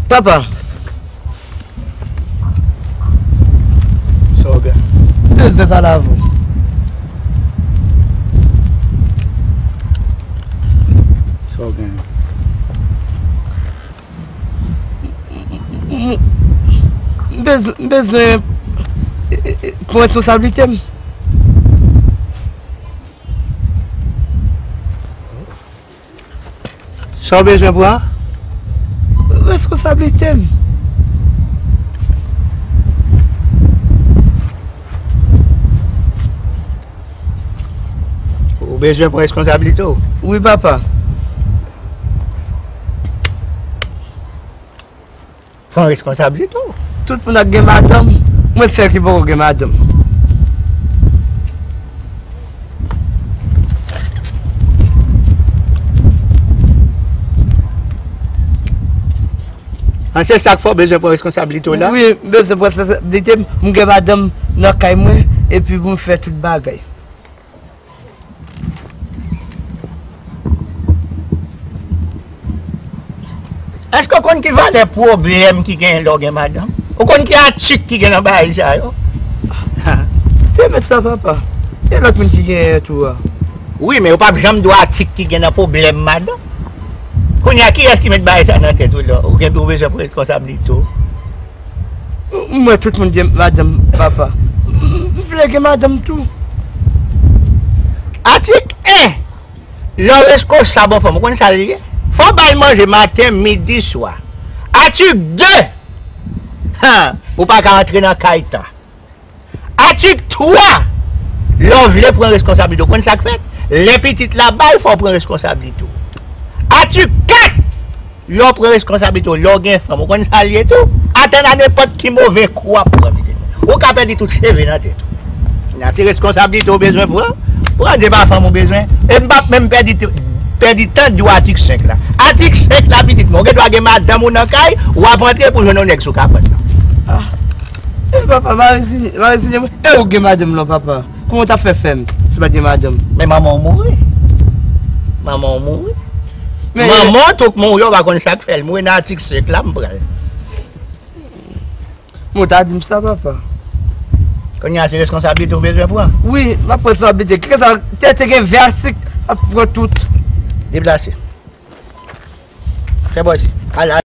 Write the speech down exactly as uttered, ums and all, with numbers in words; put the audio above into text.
Papa. Sa w gen? M bezwen pale avè w. Sa w gen? M, m, m bezwen, m bezwen, e, e, e, pran responsablite m. Sa w bezwen pran? Responsablite m. Ou bezwen pran responsablite w? Wi, papa. Pran responsablite w. Tout moun ap gen madanm, mwen sèl ki poko gen madanm. An, se sa k fè w bezwen pran responsablite w la? Wi, m bezwen pran responsablite m. M gen madanm nan kay mwen, epi pou m fè tout bagay. Èske w konn ki valè pwoblèm ki genyen lè w gen madanm? Ou konn ki atik ki gen nan bagay sa yo? Te mèt sa, papa. Gen lòt moun ki genyen tou a. Wi, men yo p ap janm di w atik ki gen nan pwoblèm madanm. Kounye a, kiyès ki met bagay sa nan tèt ou la? Ou gen pou w bezwen pran responsablite w. M, m wè tout moun gen madanm, papa. M, m, m vle gen madanm tou. Atik en. Lè w reskonsab yon fanm, ou konn sa l ye? Fò w ba l manje maten, midi, swa. Atik de. Han, ou pa ka antre nan kay ta. Atik twa. Lè w vle pran responsablite w, konn sa k fèt? Lè pitit la bay, fò w pran responsablite w. Atik kat. Lè w pran responsablite w, lè w gen fanm, ou konn sa l ye tou? Atann a nenpòt ki move kou w ap pran pitit mwen. Ou ka pèdi tout cheve nan tèt ou. Kounye a, se responsablite w bezwen pran. Pran de pa fanm ou bezwen. E m p ap menm pèdi, pèdi tan di w atik senk la. Atik senk la, pitit mwen, ou gen dwa gen madanm ou nan kay, w ap antre pou jwenn yon nèg sou kapòt la. Ah. E papa, m a reziye, m a reziye mwen. E ou gen madanm lan, papa? Kòman w t ap fè fè m si w pa t gen madanm? Men manman w mouri. Manman w mouri. Men manman w tou k mouri, w pa konn sa k fè l mouri. Nan atik senk la, m pral. Mwen ta di m sa, papa. Kounye a, se responsablite w bezwen pran. Wi, m ap pran responsablite. Kisa, te, te gen vè asik, ap pran tout. Deplase. Fè bò isi. Al, al.